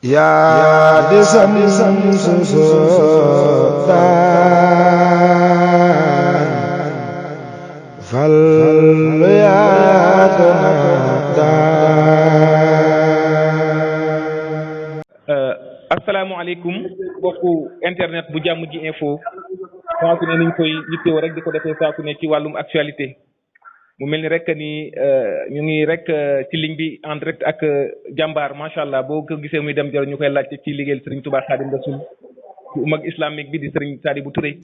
yaa di samsu soodaan fal yaa gëna asalaamaaleykum mbokku internet bu jàmm ji info saa su ne niñ koy yittewoo rek di ko defee saa su ne ci wàllum actualité mu mel ni rek ni ñu ngi rek ci ligne bi en direct ak jàmbaar macha allah boo ko gisee muy dem jaro ñu koy laajte ci liggéeyal Serigne Touba Khadim Rasoul ci umag islamique bi di Serigne Sadibou Touré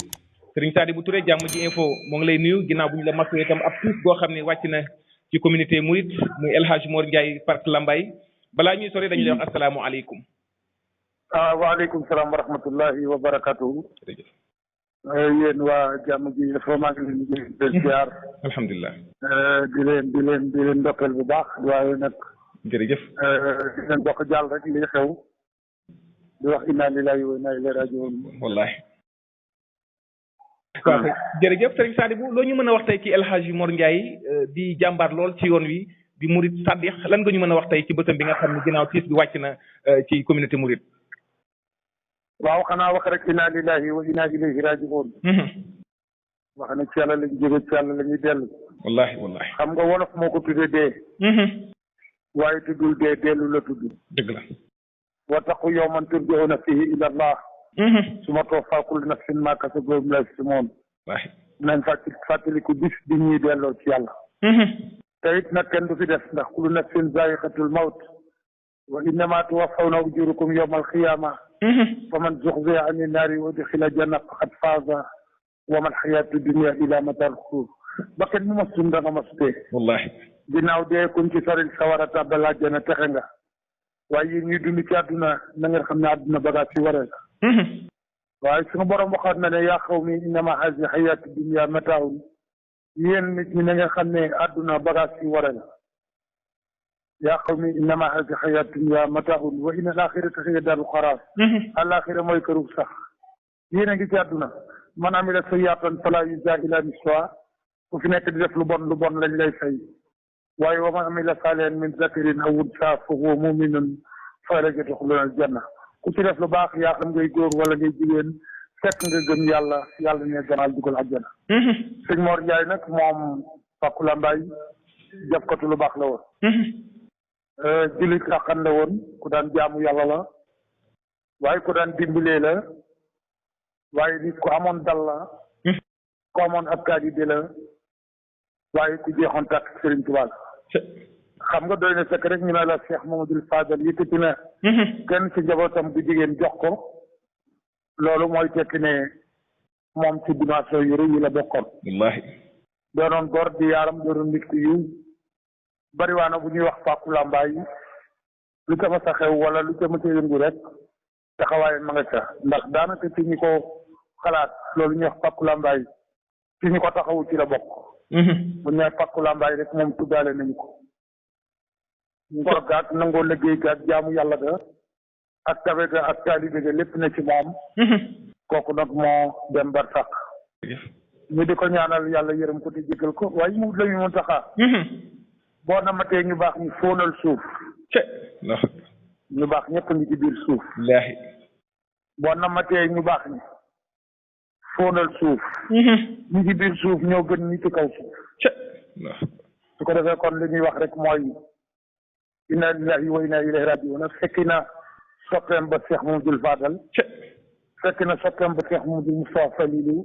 Serigne Sadibou Touré jàmm ji info moo ngi lay nuyu ginnaaw bu ñu la masuwee itam ab tuut boo xam ne wàcc na ci communauté Mouride muy El Hadj Mor Ndiaye Parc Lambaye balaa ñuy sori dañu lay wax asalaamualeykum. waaleykum salaam wa rahmatullahi wa barakatuhu. yéen waa jàmm ji dafa maa ngi leen di ziar. alhamdulilah. di leen ndokkeel bu baax waaye nag. jërëjëf. di leen bokk jàll rek li xew. di wax inna lillahi wa inna ilayhi rajiun. wallahi. waaw jërëjëf Serigne Sadibou loo ñu mën a wax tey ci El Hadj Mor Ndiaye di jàmbaar lool ci yoon wi di Mouride Sadikh lan nga ñu mën a wax tey ci bëtam bi nga xam ne ginnaaw tiis bi wàcc na ci communauté Mouride. waaw xanaa wax rek inna lillahi wa inna ilayhi rajiun. wax ne ci yàlla lañ jóge ci yàlla la ñuy dellu. wallahi. xam nga wolof moo ko tuddee dee. waaye tuddul dee dellu la tudd. dëgg la. wattaqu yawman turja'una fihi ila Allah. summa tuwaffaa kullu nafsin maa kasabat wa hum laa yuzlamuun. nañ fàttaliku bis bi ñuy delloo ci yàlla. te it nag kenn du fi def ndax kullu nafsin zaa'iqatul mawt. wa innamaa tuwaffawna ujurakum yawmal qiyaama. faman zuhziha ani naari wa udxila janna faqad faaza wa mal xayaatu dunya illa mataa'ul xuruur ba kenn mu mos dund da nga mos dee. wallahi. ginnaaw dee kuñ ci soril sawara tàbbal àjjana texe nga. waaye yéen ñuy dund ci àdduna na ngeen xam ne àdduna bagaas yi waree la. waaye suñu borom waxaat na ne yaa qawmi innamaa haadihi xayaatu dunya mataa'un yéen nit ñi na ngeen xam ne àdduna bagaas yi waree la. yaa qawmi innamaa haadihi xayaatu dunya mataa'un wa inna al-aaxirata hiya daarul qaraar. alaaxira mooy këru sax. yéen a ngi ci àdduna man amila sayyi'atan falaa yujzaa illaa mislahaa ku fi nekk di def lu bon lañ lay fay. waaye wa man amila saalihan min zakarin aw unsaa fa huwa mu'minun falyadxulil janna ku ci def lu baax yaa xam ngay góor wala ngay jigéen fekk nga gëm yàlla ne ganaal dugal àjjana. sëñ Mor Ndiaye nag moom Pàkku Lambaay jàppkatu lu baax la woon. jullit àqan la woon ku daan jaamu yàlla la waaye ku daan dimbalee la waaye nit ku amoon dal la ku amoon ab qualité la waaye ku jeexoon tàkk Serigne Touba la xam nga doy na fekk rek ñu ne la Cheikh Mamadou Fadal yëkkati na kenn ci njabootam bu jigéen jox ko loolu mooy tekki ne moom ci dimension yu rëy yi la bokkoon. wallahi. doonoon góor di yaaram doonoon nit ku yiw bariwaana bu ñuy wax Pàkku Lambaay lu ca ma sa xew wala lu ca ma sa yëngu rek taxawaay ma nga ca ndax daanaka ci ñi ko xalaat loolu ñuy wax Pàkku Lambaay ci ñi ko taxawu ci la bokk. bu ñu nee Pàkku Lambaay rek moom tuddaale nañu ko. ngor gaag nangoo liggéey gaag jaamu yàlla ga ak tabe ga ak taalibe ga lépp na ci moom. kooku nag moo dem barsàq. ñu di ko ñaanal yàlla yërëm ko te jégal ko waaye mu la ñu mën taxaa. boo namatee ñu baax ñu fóonal suuf. ñu baax ñëpp ngi ci biir suuf. boo namatee ñu baax ñi fóonal suuf. ñi ci biir suuf ñoo gën ñi ci kaw suuf. su ko defee kon li ñuy wax rek mooy inna lillahi wa inna ilayhi rajiun fekki na soppeem ba Cheikh Mamadou Fadal. fekk na soppeem ba Cheikh Mamadou Moustapha Falilou.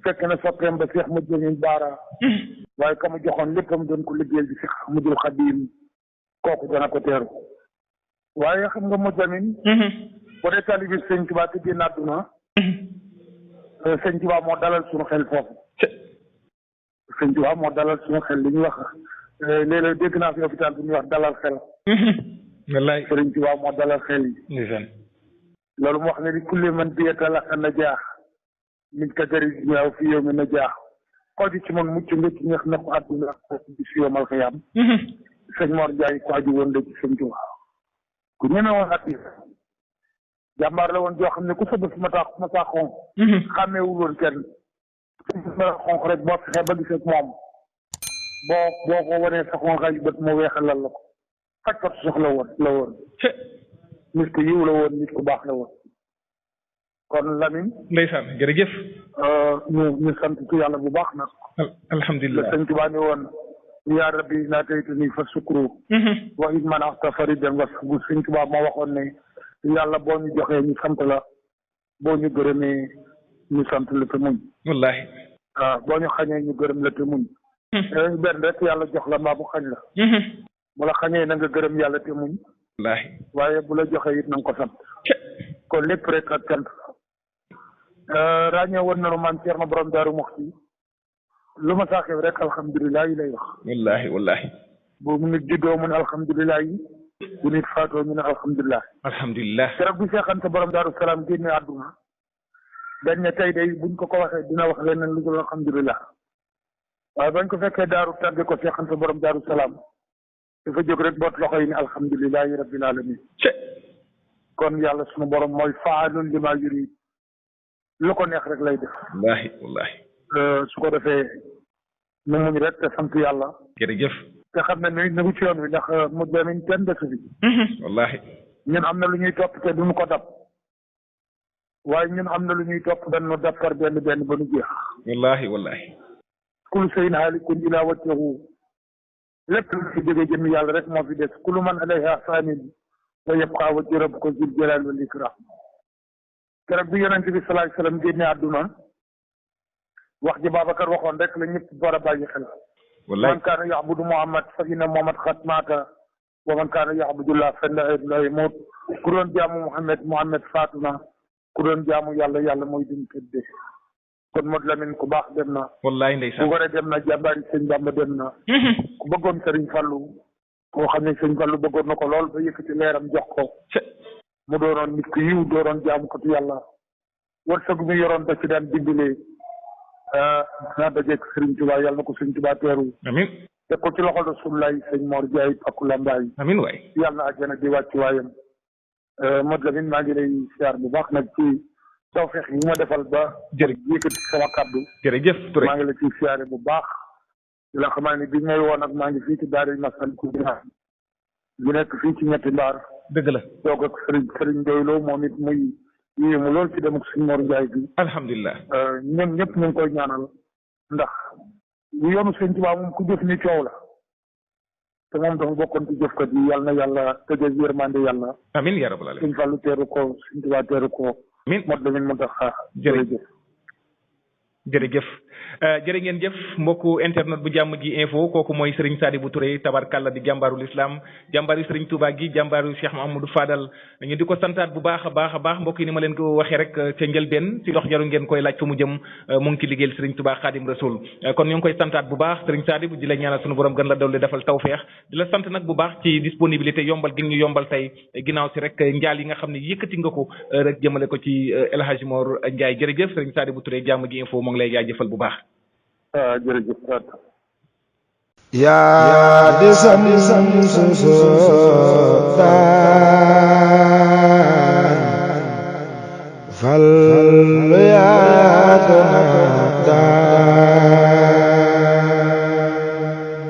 fekk na soppeem ba Cheikh Modou Lamine Bara. waaye ka mu joxoon léppam doon ko liggéeyal di Cheikh Ahmadul Xadim kooku dana ko teeru waaye xam nga Modou Lamine. boo dee taalibe Sëñ Tuubaa te génn àdduna. Sëñ Tuubaa moo dalal suñu xel foofu. Sëñ Tuubaa moo dalal suñu xel li ñuy wax léeg-léeg dégg naa fi hôpital bu ñuy wax dalal xel. wallaay. Sëñ Tuubaa moo dalal xel yi. loolu mu wax ne li kulli man biyatalaqa najaax min kadari ñaaw fi yow mi najaax koo ji ci man mucc nga ci ñax na ko àdduna ak bi si yomal xiyaam. sëñ Mor Ndiaye ko aju woon la ci Sëñ Tuubaa ku ñeme woon at jàmbaar la woon joo xam ne ku sa bés ma saa xonq. xàmmeewul woon kenn. ma xonq rek boo fexee ba gis ak moom boo ko wanee sa xonqaay bët mu weexalal la ko fajkat soxla woon la woon nit ku yiw la woon nit ku baax la woon kon Lamine ndeysaan jërëjëf ñu sant ci yàlla bu baax nag alhamdulilah la sëñ Tuubaa ne woon yaa rabbi naa taytu nii fa sukru wa it man axta faridan wa bu sëñ Tuubaa moo waxoon ne yàlla boo ñu joxee ñu sant la boo ñu gërëmee ñu sant la te muñ wallahi waaw boo ñu xañee ñu gërëm la te muñ benn rek yàlla jox la mbaa mu xañ la bu la xañee na nga gërëm yàlla te muñ wallahi waaye bu la joxee it na nga ko sant kon lépp rek ak sant ràññee woon nañu maam Cerno borom Daaru Muxti lu ma saa xew rek alhamdulilah yi lay wax wallahi wallahi bu mu nit juddoo mu ne alhamdulilah yi bu nit faatoo ñu ne alhamdulilah alhamdulilah keroog bi seexante borom Daaru Salaam génne àdduna dañ ne tey day buñ ko waxee dina wax leneen lu dul alhamdulilah waaye bañ ko fekkee daaru tàgge ko seexante borom Daaru Salaam dafa jóg rek boot loxo yi ne alhamdulilahi rabbil alamin kon yàlla sunu borom mooy faalun lima yurid lu ko neex rek lay def wallahi wallahi su ko defee nu muñ rek te sant yàlla jërëjëf te xam ne ni nagu ci yoon wi ndax mu demin kenn desu fi wallahi ñun am na lu ñuy topp te duñu ko dab waaye ñun am na lu ñuy topp dañu dab par benn benn ba nu jeex wallahi wallahi kullu shay'in haalikun ilaa wajhihi lépp lu fi jógee jëm yàlla rek moo fi des kullu man alayha faanin wa yabqa wajhu rabbika zul jalaali wal ikram keroog bi yonent bi salaay salaam génne àdduna wax ji Babacar waxoon rek la ñëpp war a bàyyi xel man kaana ya'budu Muhammad fa inna Muhammad qad maata wa man kaana ya'budullah fa innahu la yamuut ku doon jaamu Muhammad faatu na ku doon jaamu yàlla mooy dund tëdde kon Modou Lamine ku baax dem na wallahi ndeysaan ku gore dem na jàmbaari sëñ Bamba dem na ku bëggoon sëriñ Fallu koo xam ne sëñ Fallu bëggoon na ko lool ba yëkkati leeram jox ko mu doonoon nit ku yiw doonoon jaamu ko tu yàlla wërsëg mi yoroon da ci daan dimbalee naa dajeeg sëriñ Tuubaa yàlla na ko sëriñ Tuubaa teeru amin te ko ci loxol Rasulullaay sëñ Mor Jaay Pakku Lambaay amin waay yàlla na àjjana di wàcc waayam Modou Lamine maa ngi lay siyaar bu baax nag ci tawfeex yi ma defal ba yëkkati sama kàddu jërëjëf Touré maa ngi la ciy siyaare bu baax di la xamaa ne bi ngay woon ak maa ngi fii ci daara Massalikul Jinaan bi nekk fii ci ñetti mbaar dëgg la toog ak sëriñ doyloo moom it muy yéemu lool ci dem ak suñu Mor Njaay bi alhamdulilah ñun ñëpp ñu ngi koy ñaanal ndax lu yoonu sëñ Tuubaa moom ku jëf ni coow la te moom dafa bokkoon ci jëfkat yi yàlla na yàlla tëjee yërmande yàlla amin ya rabbal alamin sëñ Fallu teeru ko sëñ Tuubaa teeru ko amin Modou Lamine mu tax jërëjëf jërëjëf jërë ngeen jëf mbokku internet bu jàmm ji info kooku mooy Serigne Sadibou Touré tabarkàlla di jàmbaarul islam jàmbaaru Serigne Touba gi jàmbaaru Cheikh Mahamadou Fadal ñu di ko santaat bu baax a baax mbokk yi ni ma leen ko waxee rek ca njëlbeen si dox jaru ngeen koy laaj fu mu jëm mu ngi ci liggéeyal Serigne Touba Khadim Rasoul kon ñu ngi koy santaat bu baax Serigne Sadibou di la ñaanal sunu borom gën la dolli defal tawfeex di la sant nag bu baax ci disponibilité yombal gi ñu yombal tey ginnaaw si rek njaal yi nga xam ne yëkkati nga ko rek jëmale ko ci El Hadj Mor Ndiaye jërëjëf Serigne Sadibou Touré jàmm ji info moo ngi lay jaajëfal bu baax jërëjëf yaa di sam sam